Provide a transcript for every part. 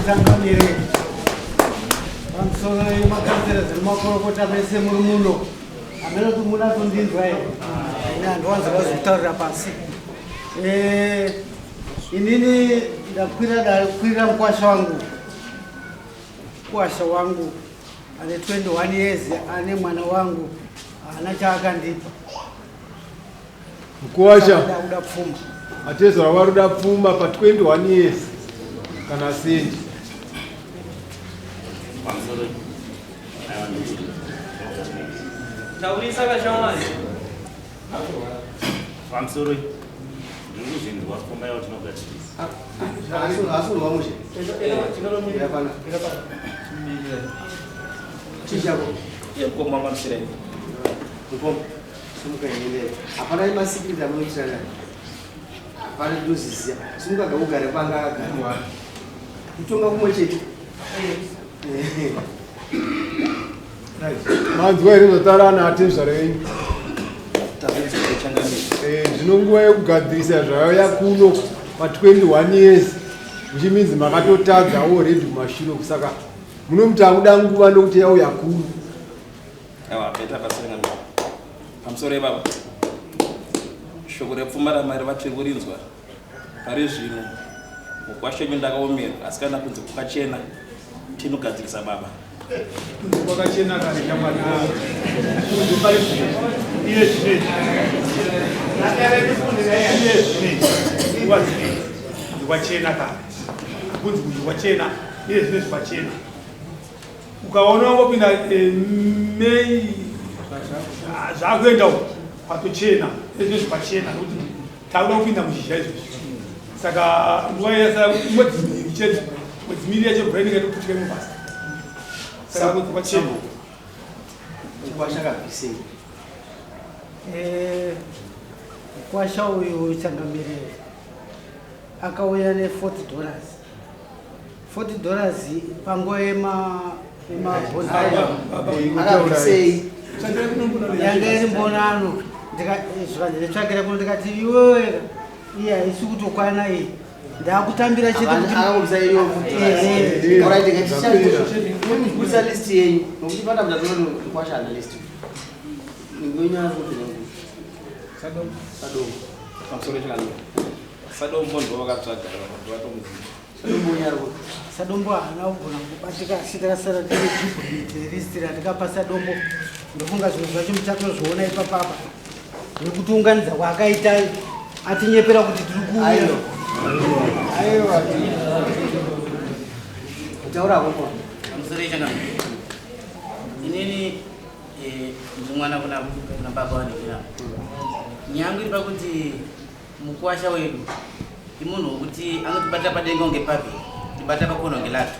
Changamire, pamusoro yemakanzera dzemakorokota mese muri muno, hameno kuti munatondinzwa here? Ini handiwanzi vazokutaurira pasi. Eh, inini ndakwira ndakwirira mukwasha wangu, mukwasha wangu ane 21 years, ane mwana wangu, haana chaakandipa. Mkuwasha Ndakuda pfuma. Atezvara varuda pfuma pa 21 years kana sendi. Taurisa kashamwari. Pamusoro ndiri kuzvinzwa pfuma yavo tinogadzirisa. Asunwa mushe. Yapana. Chii chako? Mukoma mamusira. Mukoma. Simuka iende. Hapana masikiriti amunoitirana. Hapana ndozviziya. Simuka gaugare panga akagara. Kutonga kumwe chete. Manzwa here zvataura ana atezvara venyu? Tazvinzwa changamire. Zvino nguva yekugadzirisa zvauya kuno pa 21 years which means makatotadza already kumashure, saka munomuti akuda nguva nokuti yauya kuno. Aiwa, beta pasiri ngamire. Pamusoro ipapa. Shoko repfuma ramai vatiri kurinzwa. Pari zvino mukwasha wenyu ndakaomerwa, asi kana kunze kwakachena tinogadzirisa baba. Kwakachena kare shamwari, kunze pari zvino, iye zvinezvi, iye zvinezvi, nguva dzinezi kunze kwachena kare, kunzi kunze kwachena, iye zvinezvi kwachena. Ukaona wangopinda May zvakuenda uko kwatochena, iye zvinezvi kwachena nokuti takuda kupinda muzhizha izvozvi. Saka nguva yasa mwedzi miviri chete, mwedzi miviri yacho mvura inenge yatoputika imwe basa, saka kunze kwachena. Mukwasha kabvisei? Mukwasha uyu, changamire, akauya ne$40, $40 panguva yemabhonzo. Akabvisei? Yanga iri mbonano, zvikanditsvakira kuno, ndikati iwewe, iye haisi kutokwana iyi, ndakutambira chete kuti Akakubvisa iyo? Alright, ngatichakuisa list yenyu nokuti pana mutatoona mukwasha ana list. Ningoinyara kupinda Sadombo. Sadombo. Pamusoro changamire. Sadombo ndo vakatsvaga ndo vatomuziva. Sadombo unyara. Sadombo haana kugona kubatika, asi takasara tine duplicate list ratikapa Sadombo. Ndofunga zvinhu zvacho muchatozviona ipapapa nekuti unganidza kwaakaita atinyepera kuti tiri kuuya. Aiwa. Aiwa. Taura kwa. Pamusoro yechangamire, inini ndiri mwana kuna baba vanekina. Nyangu iri pakuti mukwasha wedu imunhu wekuti anotibatira padenga kunge papi, tibata pakona kunge lato,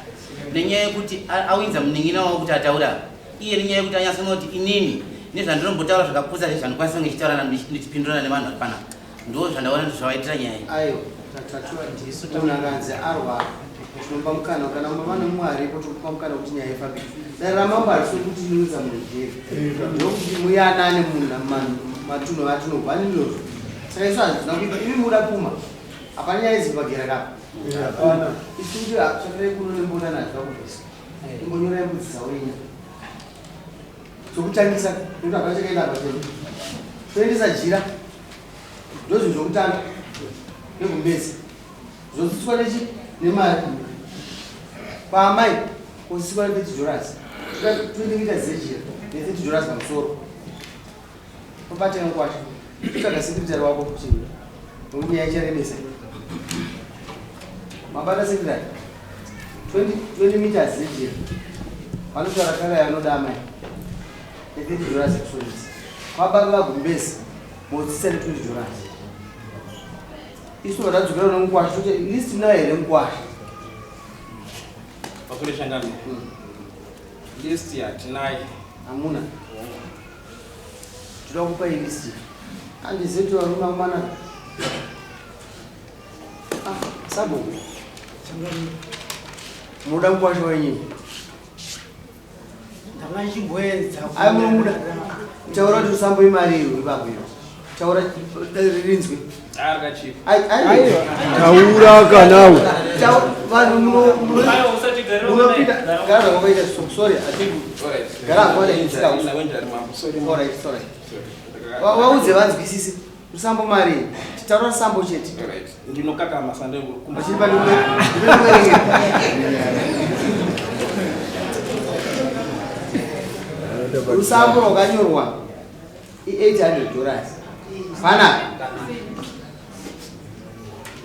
nenyaya yekuti awinza munin'ina wavo kuti ataura iye, nenyaya yekuti anyatsoona kuti inini nezvandinombotaura zvakapusa zvezvandikwanisa kunge ndichitaura ndichipindurana nevanhu vari panapa, ndo zvandaona kuti zvavaitira nyaya iyi. Aiwa, tatatua ndisu. Munhu akanzi arwara, tinopa mukana. Kana mama nemumwe aripo, tokupa mukana kuti nyaya ifambe. Dare ramambo harisi kuti inoisa munhu jeri, ndokuti muyanane munhu matunhu atinobva nindozvo. Saka isu hazvina kuipa. Imi muda pfuma, hapana nyaya izimbagera kapa. Hapana. Isu kuti tsvakirai kuno nembonana, hazvina kubvisa. Imbonyorai mbudzi dzauinya dzokutangisa nokuti hapana chakaenda pachena. Toendesa jira, ndozvinhu zvokutanga, negumbezi zvotsitswa nechi nemari kwaamai kosiswa ne$30, 20 meters zejira ne$30 pamusoro. Pabateka mukwasha, tsvaga secretary wako chii, nokuti nyaya icharebesa. Mabata secretary? 20 meters zejira, vanotaura kala yanoda amai, ne$30 yekusonesa. Kwababa vagumbezi motsitsa ne$20. Isu vatadzokera nomukwasha toti list nayo here mukwasha? Pamusoro changamire. List hatinayo. Hamuna? Toda kupa list, handizivi kuti varume amwana. Ah, sabhuku, munoda mukwasha wenyini? Ndanga ndichimboedza. Ai, munomuda. Taura kuti usambo imari iyo ipapo iyo, taura rinzwi. Arikachipa. Ai, ai. Taura kanawe. Vanhu munopinda gara zvamakaita so sorry I think gara hakwana inzika. Alright, sorry. Vaudze vanzwisise. Rusambo mari. Titaura rusambo chete. Ndinokakama sande Vachiri pane kuverengera. Rusambo rwakanyorwa i800 dollars. Panapa.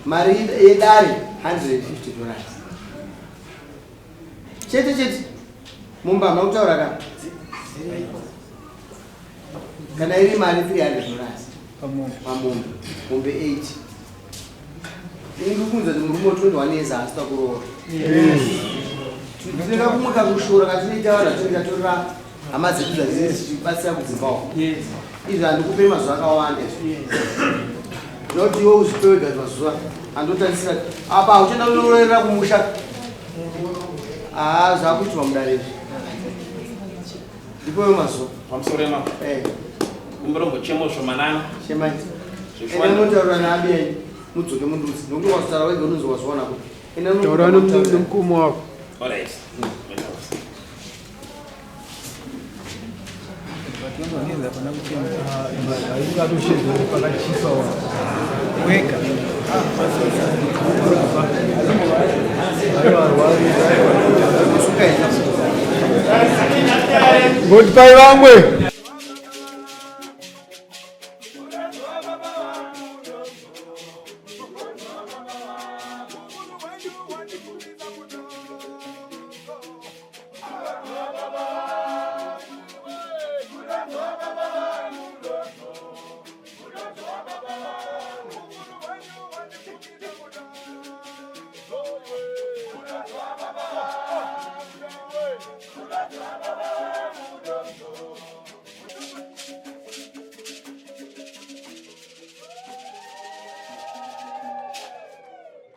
Mari yedare 150 dollars. Chete chete. Mumba hamuna kutaura ka? Kana iri mari 300 dollars. Pamombe. Mombe 8. Ini ndikunza kuti murume wa 21 years haasi kuroora. Tinenge kumwe kakushora katinoita vanhu vatinenge tatorera hama dzedu dzadzinenge dzichibatsira kudzimba uko. Izvi handikupei mazuva akawanda izvi. Noti iwe uzvipe wega mazuva andotarisira apa hauchaenda kunoroerera kumusha. Ah, zvakuitwa mudare izvi. Ndipewe mazuva. Pamusoro ema. Eh. Kumborombo chemo zvomanana. Chemai. Enda unotaura naabi mudzoke mundudzi nokuti wazotaura wega unonzi wazviona kuti. Enda Taura nomukoma wako. Alright. Wega. Ngotipai vamwe.